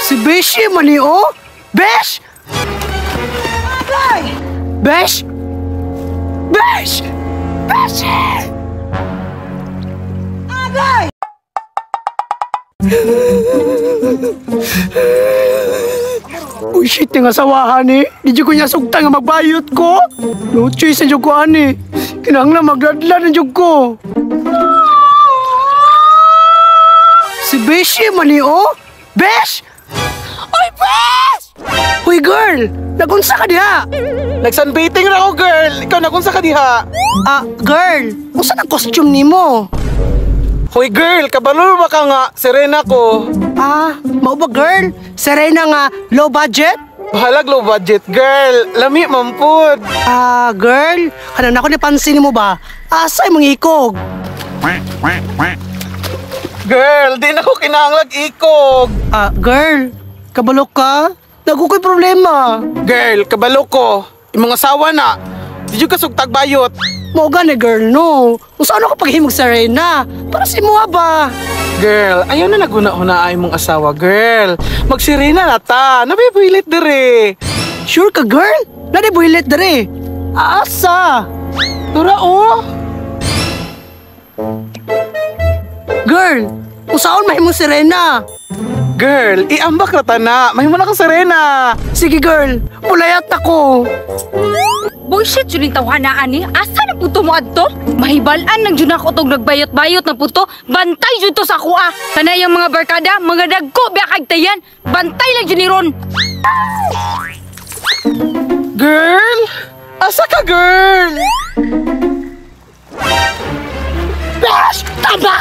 Si Beshi man ni oh. Besh! Agay! Besh! Besh! Beshi! Agay! Uy, shit, nga asawahan eh. Di ko niya sugtang nga magbayot ko. No choice na ko ani. Kinahanglan magladlad na jud ko. Si Beshi man ni oh. Besh! Oy, Besh! Uy, girl! Nagunsa ka diha? Nagsunbathing ra ko, girl. Ikaw, nagunsa ka diha? Ah, girl, unsa nang costume nimo? Hoy, girl, kabalo ba ka nga? Serena ko. Ah, mao ba, girl? Serena nga low budget? Bahalag low budget, girl. Lami man pud. Ah, girl, kanan ako napansin mo ba? Asa imong ikog? Girl, di na ko kinahanglag ikog. Ah, girl, kabalo ka? Nagukoy problema. Girl, kabalo ko. Imong asawa na. Di jud ka sugtag bayot. Mao gani, girl, no. Unsa ano ka paghimog Serena? Para si mo ba? Girl, ayaw na naguna-huna ay imong asawa, girl. Magsirena na ta. Nabibuilit dire. Sure ka, girl? Nadibuilit dire. Asa? Tura oh. Girl, usaon mahimong Serena? Girl, iambak ra ta na. Mahimo na kang Serena. Sige, girl. Mulayat ako. Bullshit yun yung tawhanaan ni. Asa na puto mo adto? Mahibalaan lang dyan ako itong nagbayot-bayot na puto. Bantay dyan to sa kuha. Tanay ang mga barkada, mga dagko, biya kagtayan. Bantay lang dyan ni Ron. Girl? Asa ka, girl? Besh! Tama!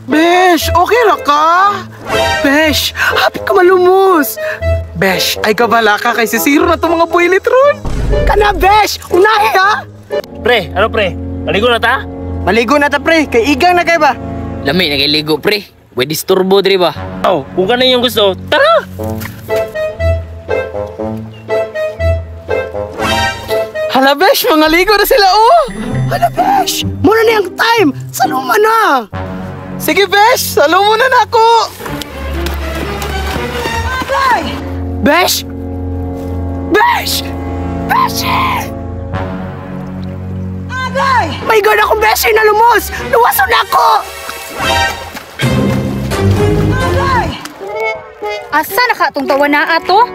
Besh, okay ra ka? Besh, happy ka malumos. Besh, ay kabala ka kay sisiro na itong mga builit ron. Kana, Besh! Unahi ha! Pre, ano pre? Maligo na ta? Maligo na ta pre, kay igang na kay ba? Lami na kay ligo pre. Pwede disturbo diri ba? Oh, kung kanay yung gusto, tara! Hala Besh, mga ligo na sila oh! Hala Besh, muna na yung time! Saluma na! Sige Besh, salo muna na ako! Besh! Besh! Beshi! Agay! May god akong Beshi na lumos! Luwason na ako! Agay! Asa na ka itong tawa na ato?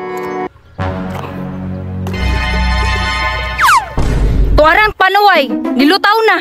Tuarang panuway, nilutaw na.